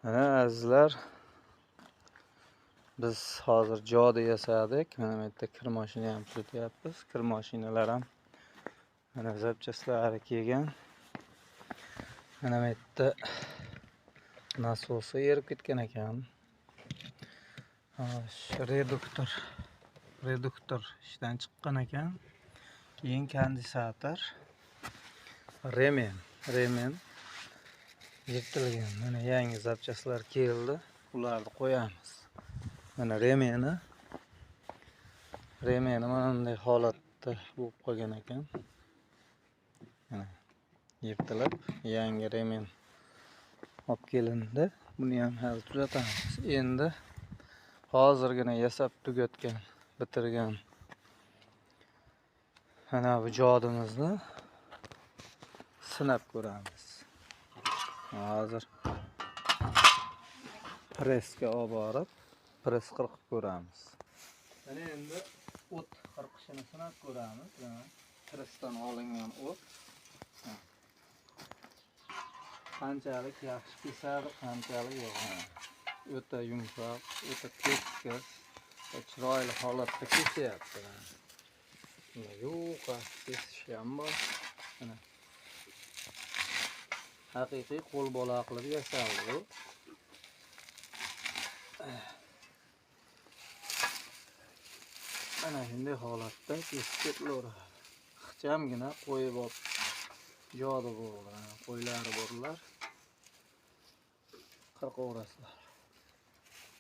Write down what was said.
Mana azizlar, biz hozir joda yasadik. Mana bu yerda kir mashina ham tuzatyapmiz. Kir mashinalar ham mana zapchastlari kelgan. Mana bu yerda nasosi erib ketgan ekan. Reduktor ishdan chiqqan ekan. Keyin kondensator, remen yirtilgan. Mana yangi zapchastlar keldi. Ularni qo'yamiz. Mana remeni mana bunday holatda bo'lib qolgan ekan. Mana yirtilib yangi remen olib kelindi. Buni ham hali tuzatamiz. Endi hozirgina yasab tugatgan, bitirgan mana bu jodimizni sinab ko'ramiz. Hozir pressga olib borib, press qirqib ko'ramiz. Mana endi o't qirqishini sinab ko'ramiz. Pressdan olingan o't qanchalik yaxshi kesadi, qanchalik yo'q. O'ta yumshoq, o'ta tekis va chiroyli holatda kesyapti. Yuqa kesishi ham bor. Mana haqiqiy qo'l bola qilib yasaldi bu. Mana shunday holatda kesib ketilaveradi. Ixchamgina qo'yib olib jodi bo'ldi. Qo'ylari borlar, qirqaverasizlar.